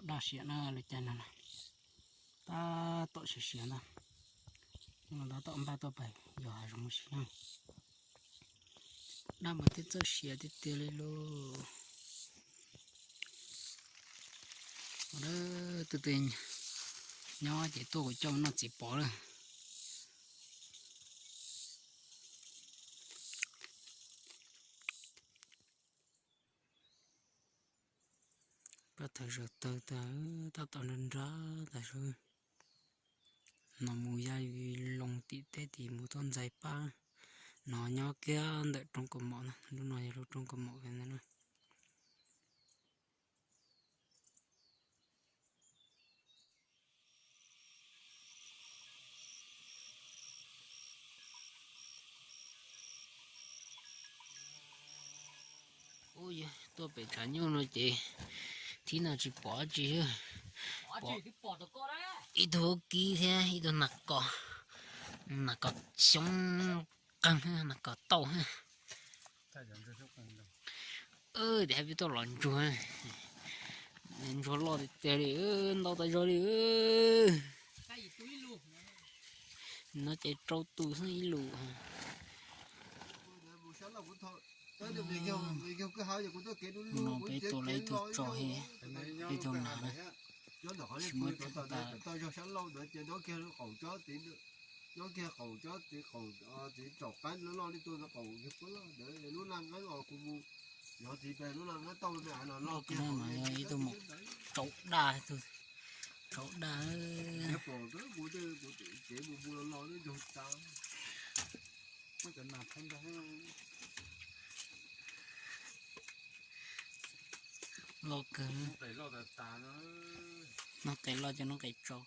Daj siav na, lub caij no na, tab tom siav siav ntag. Tab tom npaj tuaj pais yos hav zoov ua si na. Daj mas twb txawj siav tiag tiag li lauj. Ua, twb twb nyob ces tuaj kuv coj noj txiv pov lawm. Pab thawj zaug tawg tag, tab tom nrag nrag tas zog. No mus ya yus loo tim teb tim mus tuaj ntxais pab. No nyob kiag ntawm roob kaus mom na, lub no yog lub roob kaus mom na. Ub, tuaj pem tshav nyuj no ces thib no tsis pom tsi, pom ib tug vaub kib thiab ib tug nas kos, nas kos xyoob qeeg, nas kos tauj. Tias peb tuaj los ntsuag, ntsuag loj tiag tiag li, ntau tas zog li. No ces rau tus xwb ib lus. No peb tua lawm ib tug tsov, ib tug nas na, tsis muaj tsis tas. Nyob kiag qaum tsob txiv, qaum txiv tsaum qab loj li tua qaum, lub naj nqeeb os kuv mus, yog txiv pem lub naj nqeeb tauj me av los loj kiag. Ib tug mus tsau daj, tsau daj. Kuv tsev mus mus los los nyob nrug tas. Loj kawg. Noob qes loj cov noob qes tsau.